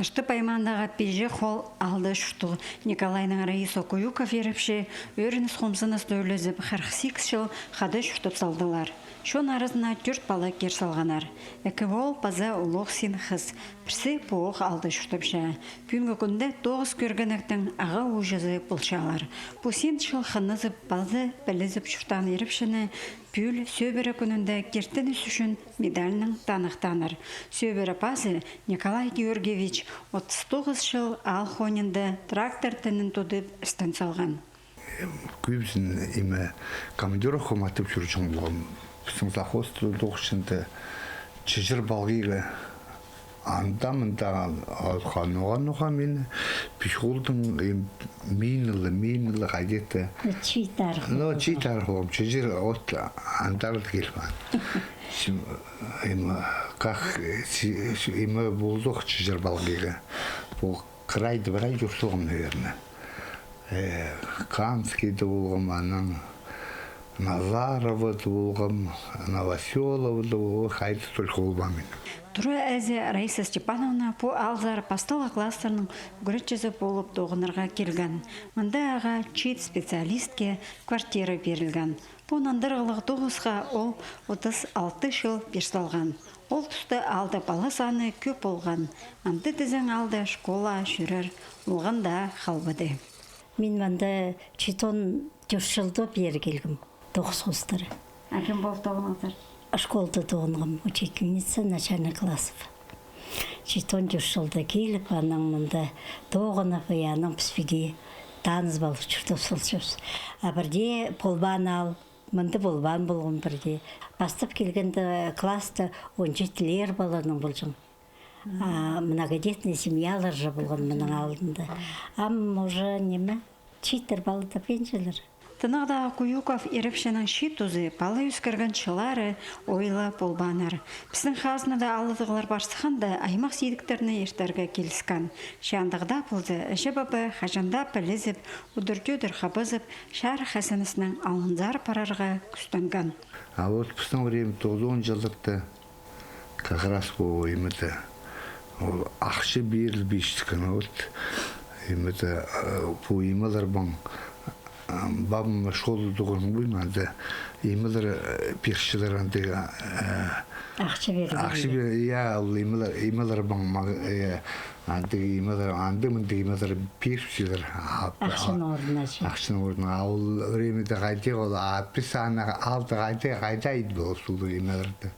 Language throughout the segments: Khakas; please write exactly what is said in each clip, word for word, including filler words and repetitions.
Таштып аймаандағы Пиҷе хол аалда чуртығ Николайның Раиса Куюков ирепче ӧрініс-хомзынысты ӱлезіп, хырых сигіс чыл хада чуртап салдылар. Чон аразына тӧрт пала кир салғаннар. Ікі оол паза улуғ син хыс. Пірсі пу ох аалда чуртапча. Пӱӱнгі кӱнде тоғыс кӧргенектің аға-ууҷазы полчалар. Пу син чыл хынызып паза пілізіп чуртаан ирепчені пӱӱл Сӧбіре кӱнінде киртініс ӱчӱн медальнаң таныхтааннар. Сӧбіре пазы Николай Георгиевич отыс тоғыс чыл аал хониинда трактор тінін тудып істен салған. Кӧбізін, име, командировка матап чӧрҷең полғам. Пістің совхозта тоғысчаңда Чіҷер Палғиға анда-мында, а, ха-, ноға-ноға мині пичі холдың, им, минілі, минілі хайди-да. Ну, чиит арығ. Ну, чиит арығ полғам, Чіҷер от андар киліп ан. Сим, им, как, си-, си-, име, полдох Чіҷер Палғиға. Пу крайда прай чуртағам, наверное. Э, Канскийде полғам, анаң Назаровода полғам, Новоселовода полғам, хайда только полбаам мин. Тура ээзі Раиса Степановна пу аалзар пастағы класстарның ӱгретчізі полып тоғынарға килген. Мында ағаа чиит специалистке квартира пирілген. Пу нандырығлығ тоғысха ол отыс алты чыл пир салған. Ол туста аалда пала саны кӧп полған. Амды тізең аалда школа чӧрер олған даа халбады. Мин мында читон тӧрт чылда пеер килгем, тоғыс хостыра. А кем полып тоғынғазар? Школда тоғынғам, учительница начальных классов. Читон тӧрт чылда киліп, анаң мында тоғынып, и анаң піс піди таныс полып чуртап салчабыс. А пірде полбаан аал, мында полбаан полғам пірде. Пастап килгенде класста он читілер паланың полҷаң. А, многодетная семьялар же полған мының алнында. Ам уже ниме, чииттер пала тапчалар. Тынағдағы Куюков ирепченің чиит тузы пала ӧскірген чыллары ойлап полбааннар. Пістің хазнада алыдығлар пар сыхханда, аймах сидіктерні иртерге киліскен. Че андағ даа полза, іҷе-паба хаҷан даа пілізіп, удур-тӧдір хабазып, чарых хазнаның алнынзар парарға кӱстенген. А вот пістің время тоғызон чылларда как раз пу имеде, ол ахча пирілбинчеткен, вот, имеде, э, пу имелер паң, э, пабам школада тоғынған, анда имелер, э, пирчелер, анда, э, ахча пирілбин. Ахча пир-, я, ол имелер, имелер паң, ма-, э, анда имелер, анда мында имелер пирчелер. А, ахчаның орнына че. Ахчаның орнына. А ол времяда хайди ол, а піс аны алды хайди, хайди ит бол, сол имелерді.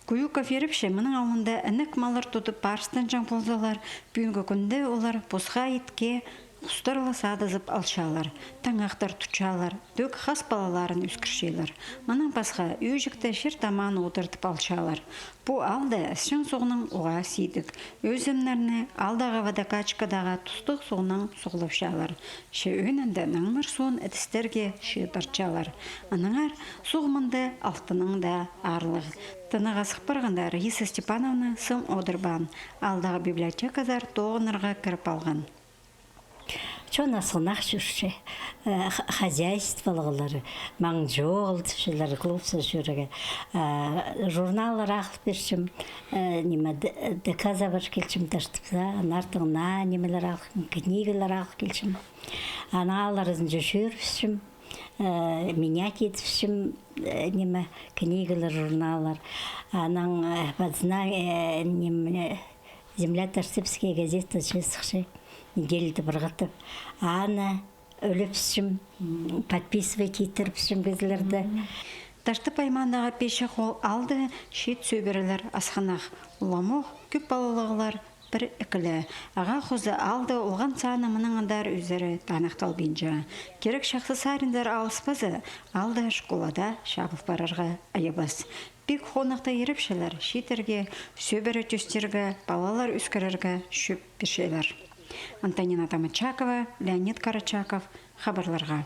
Куюков ирепче мының алнында інек маллар тудып парыстанҷаң ползалар, пӱӱнгі кӱнде олар посха итке хустар ла садызып алчалар, таңахтар тутчалар, тӧк хас палаларын ӧскірчелер. Мының пасха, ӧӧҷікте чир-тамаан одыртып алчалар. Пу аалда ісчең суғнаң уғаа сидік. Ӧзімнерні аалдағы водокачкадағы тустығ суғнаң суғлапчалар. Че ӧӧнінде наңмыр суун ідістерге чыыдырчалар. Аннаңар суғ мында алтынаң даа аарлығ. Тынағ азых парғанда Раиса Степановна сым одырбаан, аалдағы библиотеказар тоғынарға кіріп алған. Чон асхынах чӧрче, э, х-, хозяйстволығлар, маң чоғыл тіпчелер, клубсар чӧрерге. Э, журналлар ағыл пирчем, э, ниме, д-, ДК-за пар килчем, тартыпса, аннаңар тың наа нимелер ағыл, книгалар ағыл килчем. Анаң аалларзынҷа чӧрібісчем, э, менять идібісчем, э, ниме, книгалар, журналлар. Анаң, э, подзна-, э, ниме, «Земля Таштыпская» газета че сыхча, неделяда пір хатап. Аны ӱлебісчем, м, подписывать иттірібісчем кізілерді. Таштып аймаандағы Пиҷе хол аалда чиит сӧбірелер асхынах. Уламох кӧп палалығлар пір-ікі ле. Аға хоза аалда олған саны мының андар ӧзері таныхталбинча. Кирек чахсы саринзар алыспаза, аалда школа даа чабыл парарға айабас. Пик хонахта ирепчелер чииттерге, сӧбіре тӧстерге, палалар ӧскірерге чӧп пирчелер. Антонина Тамачакова, Леонид Карачаков, хабарларға.